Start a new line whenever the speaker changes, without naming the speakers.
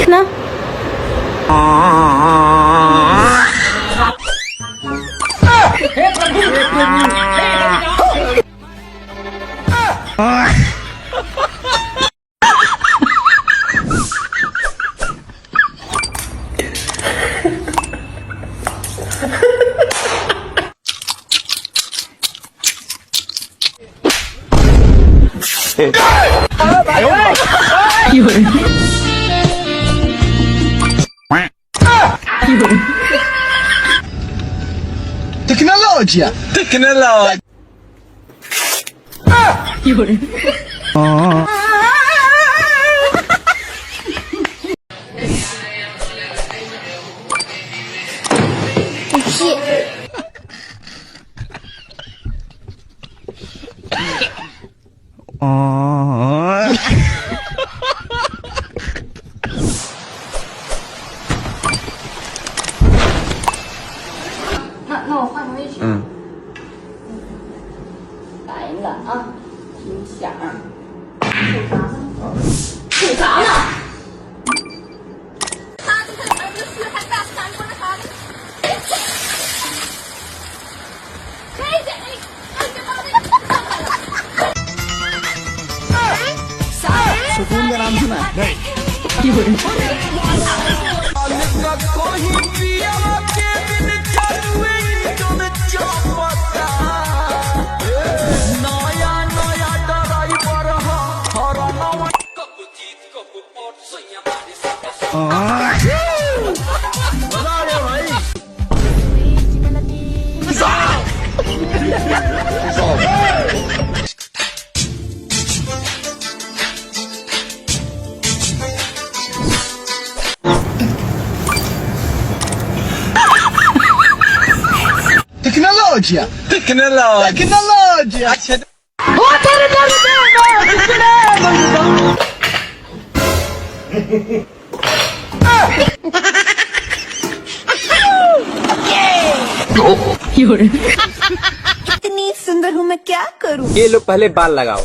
ना।
Teknologia! Teknologia!
那那我换个位置。嗯。打一个啊，听响。数啥呢？数啥呢？सुकून
का नाम सुना है नहीं। Tecnologia! Tecnologia! Tecnologia!
इतनी सुंदर हूँ मैं, क्या करूँ?
ये लो पहले बाल लगाओ।